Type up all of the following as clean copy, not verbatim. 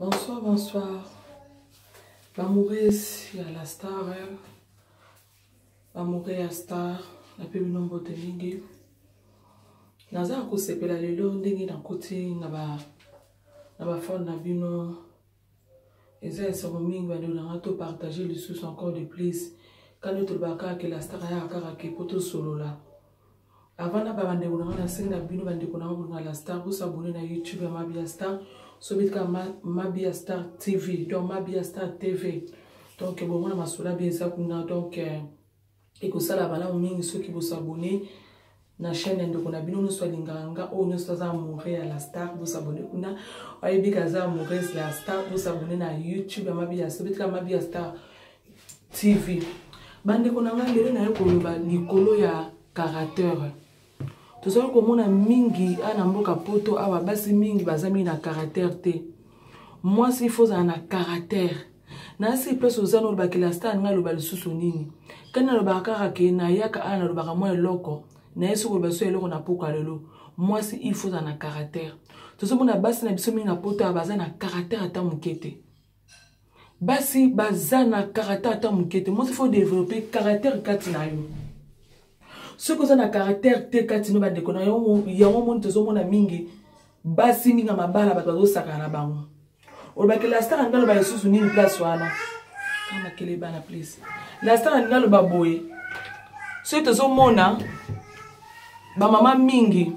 Bonsoir, bonsoir. Bamoureuse ya la star. Bamoure ya star. Nape bino mbote mingi. Naza ya kosepela lelo ndenge nakoti na ba na ba phone na bino. Eza esengo mingi bandeko na nga to partager lisusu encore de plus. Kani tolobaka kaka ke la star ayaka kaka ke po tosolola. Avant na ba bandeko na nga nasengi na bino bandeko na nga bolinga la star bosabone na YouTube ya Mabiya Star soki kaka Mabiya Star TV donc Mabiya Star TV donc bomona masolo abi eza kuna donc euh, ekosala malamu mingi soki bosabone na chaîne ya ndeko na bino nyonso alingaka nga oyo nyonso aza amoureux ya la star bosabone kuna oyebi ka aza amoureuse la star bosabone na youtube ya mabiya soki tika mabiya star TV. Bandeko na ngai lelo naye koloba likolo ya caractère. Tozali komona mingi awa na mboka poto awa basi mingi baza mingi na caractère te. Mwasi il faut ozala na caractère. Nasi place oza na olobaki la star ngai aloba lisusu nini? Kani nalobaka kaka ke nayaka awa nalobaka mwa eloko naye soki oloba so eloko na pokwa lelo. Mwasi il faut ozala na caractère. Tozomona basi na biso mingi na poto awa baza na caractère ata moke te. Basi baza na caractère ata moke te. Mwasi faut développer caractère kati na yo. Soki oza na caractère te kati no bandeko na yo, yango moni tozomona mingi basi mingi ya mabala bato bazosakana na bango. Olobaki la star alingi aloba lisusu nini place wana? Kaka makele bana please. La star alingi aloba boye. Soki tozomona bamama mingi,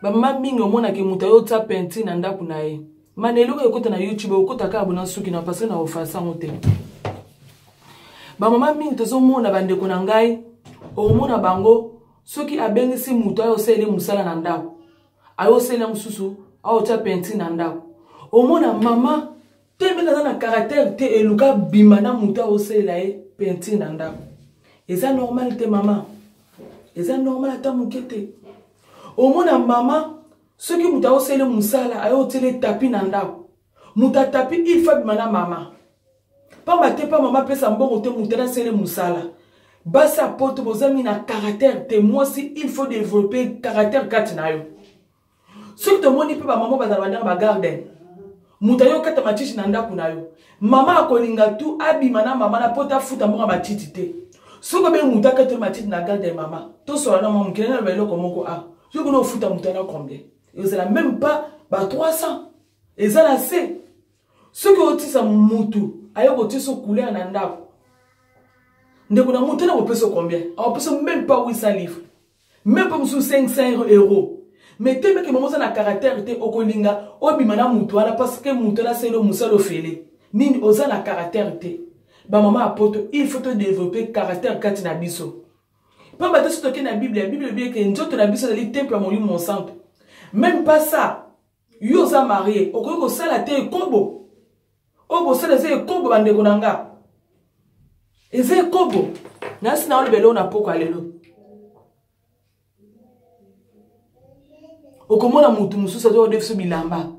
bamama mingi omonake moto ayo tia peinture na ndako na ye. Mana eloko ekota na YouTube okota kaka bona suki na parce na ofasa yango te. Ba mama mingi tozomona bandeko na ngai omona bango soki abengisi moto ayo osaleli mosala na ndako ayo osalela mosusu ayo otya peinture na ndako omona mama te ndenge aza na caractère te eluka bima na moto ayo osalela ye peinture na ndako eza normal te mama eza normal ata moke te omona mama soki moto aosele mosala aye otiele tapi na ndako moto atapi il faut abima na mama pamba te mpa mama apesa mbongo te moto anasele mosala basi ya poto boza mingi na caractère te mwasi il faut développer caractère kati na yo soki tomoni mpe bamama bazala bandaka bagarden moto aye okata matiti na ndako na yo mama akolinga tu abima na mama na poto afuta mbongo ya matiti te soki obengi moto akateli matiti na garden mama tosola na mwa mokili naloba eloko moko a yo kuna ofuta moto wana combien ezala même pas ba 300 eza na se soki otisa mutu aye kotisa couleur na ndako ndeko na moto wana kopesa combien akopesa même pas 800 livres même pas mosusu 500 euros mais te meke bango oza na caractère te okolinga obima na motu wana parce que motu wana asali yo mosala ofele nini oza na caractère te bamama ya poto il faut to développer caractère kati na biso pamba te soki tokei na biblia biblia elobi eke nzoto na biso ezali temple ya molimo mosantu même pas ça yo oza marie okoki kosala te ekobo oyo bosala eza ekobo bandeko na nga eza ekobo nasi na oloba eloko na pokwa lelo okomona motu mosusu aza kodefiso bilamba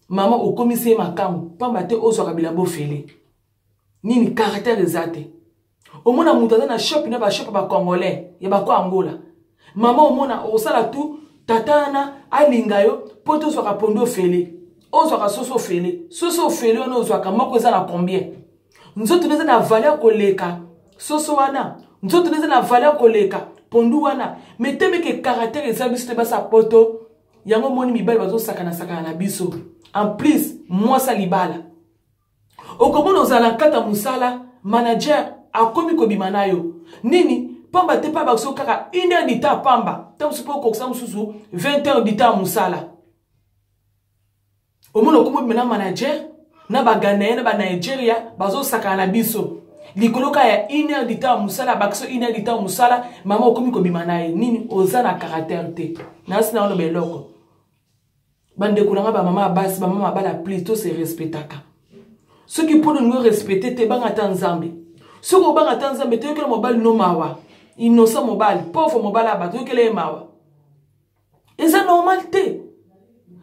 mama okomisi ye makambo pamba te ozwaka bilamba ofele nini caractère eza te omona moto aza na shop na bashop ya bacongolais ya bako angola mama omona osala tu tata wana alinga yo mpo te ozwaka pondo ofele ozwaka soso ofele soso ofele wana ozwaka moko eza na combien nzoto na eza na valeur koleka soso wana nzoto na eza na valeur koleka pondu wana me te meke caractère eza biso te basa poto yango omoni mibali bazosakana-sakana na biso en plus mwasi libala okomona ozala na kati ya mosala manager akomi kobima na yo nini pamba te mpe baso kaka une heure du temps pamba ntango mosusu mpe okokisa mosusu 20 heures du temps ya mosala omona okomi obima na manager na baganaye na banigeria bazosakana na biso likolo kaka ya une heure du temps ya mosala abakisi une heure du temps ya mosala mama okomi kobima na ye nini oza na caractère te nasi na oloba eloko bandeko na nga bamama ya basi bamama mabala please to se respectaka soki mpo olingi orespecte te banga ata nzambe soki obanga ata nzambe te yokela mobali no mawa innocent mobali pauvre mobali ya bato yokela ye mawa eza normal te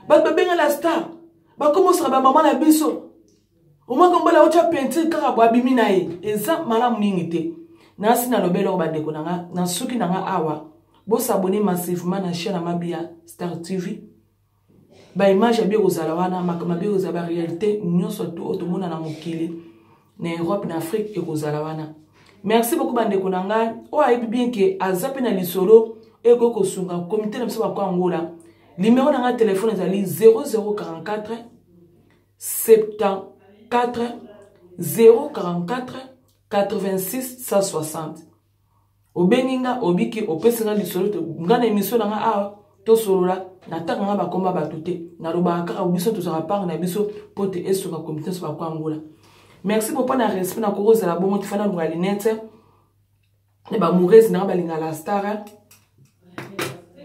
bato babenga la star bakomosaka bamama na biso omaka mobali aotya peinture kaka bo abimi na ye eza malamu mingi te nasi naloba eloko bandeko na nga na suki na nga awa bosabone massivement na chaîne ya Mabiya Star TV. Baimage ya bie ekozala wana, makambo ya bie ekozala, baréalité nyonso tu oyo tomona na mokili, na Europe, na Afrique, ekozala wana. Merci beaucoup, bandeko na ngai. Oyo ayebi bien ke aza mpe na lisolo ekoki kosunga komite na biso bakwa Angola, nimero na ngai telefone ezali 0044 74 044 86 160. Obengi nga, obiki, opesi nga lisolo, nga na émission na nga awa tosolola. Nataka nga bakomba bato te, nalobaka kaka biso tozalaka part na biso mpo te esunga komite nyonso bakwa Angola. Merci beaucoup na respect. Nakoki kozala bongo te, fana lunga linete na bamourese nanga balinga la star,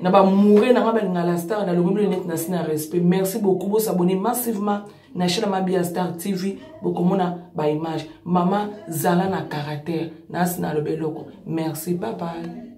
na bamoure nanga balinga la star. Nalobi bino neti nasi na respect. Merci beaucoup. Bosabone massivement na chaîne Mabia Star TV, bokomona baimage. Mama, zala na caractère. Nasi nalobi eloko. Merci, bye bye.